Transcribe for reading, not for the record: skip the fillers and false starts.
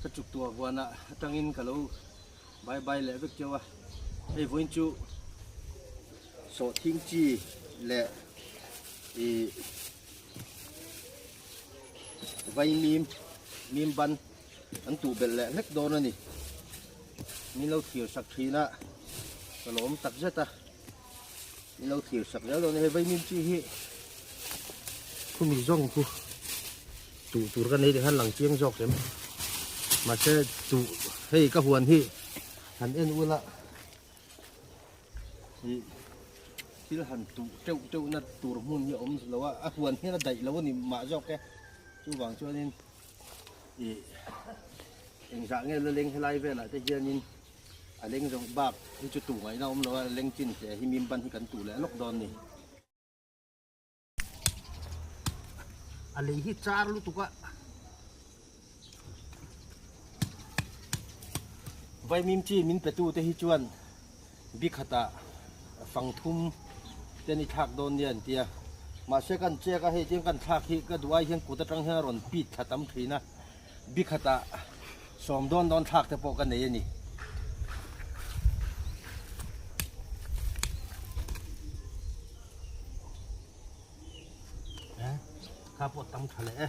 Ka chuk tuah huanah atangin ka lo bye bye leh vek teuh a, hei vawiin chu sawhthing chi leh ih vaimim mim ban an tuh belh leh hlek dawn a ni. Min lo thlir sak thin a, ka lawm tak zet a, min lo thlir sak zel dawn a ni. Hei vaimim chi hi khumi zawng khu tuh tur ka nei leh khan lang chiang zawk em mahse tuh hei ka huan hi han en ula ih thil han tuh teuh teuh na tur hmun hi a awm lo a a huan hian a daih lo a ni mah zawk e chuvang chuanin ih engzah nge la leng helai velah te hianin a leng zawng bak hi chu tuh ngaihna a awm lo a leng chin te hi mim ban hi kan tuh leh lawk dawn a ni. A lei hi char lutuk a. Vaimim chi min pe tu te hi chuan bikhatah fang thum te ni thlak dawn nia an tia. Mahse kan check a hei tiang kan thlak hi ka duh ai hian kut atang hian a rawn pit thla tam thin a. Bikhatah sawm dawn dawn thlak te pawh ka nei a ni. Kha pawh tam tha leh e.